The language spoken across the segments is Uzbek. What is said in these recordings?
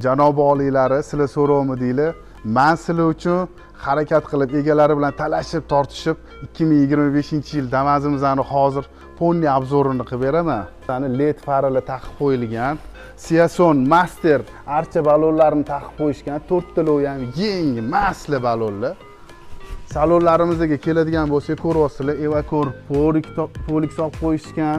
Janobi oliylari, sizlar so'rovmidinglar, man sizlar uchun harakat qilib, egalari bilan talashib tortishib 2025 yil Damazimizni hozir полный обзор ini qilib beraman. Sani LED faralar taqib qo'yilgan, Siason Master archa ballonlarini taqib qo'yishgan, to'rttalovi ham yangi масла ballonlar. Salonlarimizga keladigan bo'lsak, ko'ryapsizlar, Evacor полик solib qo'yishgan,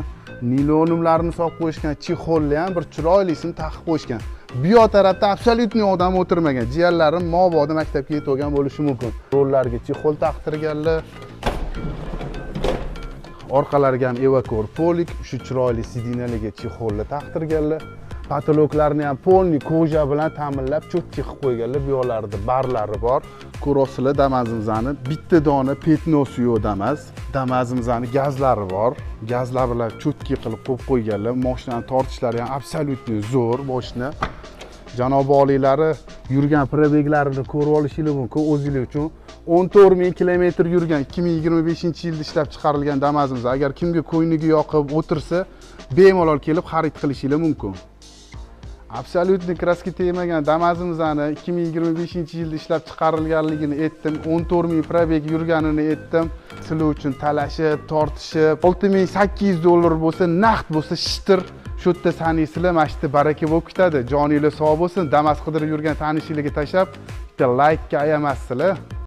linoleumlarni solib qo'yishgan, чехол ni ham bir chiroylisini taqib qo'yishgan. Bu yoq tarafda абсолютный odam o'tirmagan, jiyanlarim mabodo maktabga yetib olgan bo'lishi mumkin. Rollarga чехол taqtirganlar, orqalariga ham Evacor полик, shu chiroyli сиденья larga чехол lar taqtirganlar. Потолок larni ham полный кожа bilan ta'minlab, четкий qilib qo'yganlar. Bu yoqlarida barlari bor. Ko'ryapsizlar, Damazimizni bitta dona пятно si yo'q Damaz. Damazimizni gazlari bor, gazlar bilan четкий qilib qo'yib qo'yganlar. Moshinani tortishlari ham абсолютный zo'r moshina. Janobi oliylari, yurgan пробег larini ko'rib olishinglar mumkin o'zinglar uchun. 14 000 kilometr yurgan 2025 yilda ishlab chiqarilgan Damazimiz. Agar kimga ko'ngliga yoqib o'tirsa, bemalol kelib xarid qilishinglar mumkin. Абсолютный краска tegmagan Damazimizni 2025 yilda ishlab chiqarilganligini aytdim, 14 000 пробег yurganini aytdim. Sizlar uchun talashib tortishib 6800 dollar bo'lsa, naqd bo'lsa, shitir shu yerda sanaysizlar. Mana shu yerda baraka bo'lib ketadi. Joninglar sog' bo'lsin. Damas qidirib yurgan tanishinglarga tashlab, bitta laykka ayamassizlar.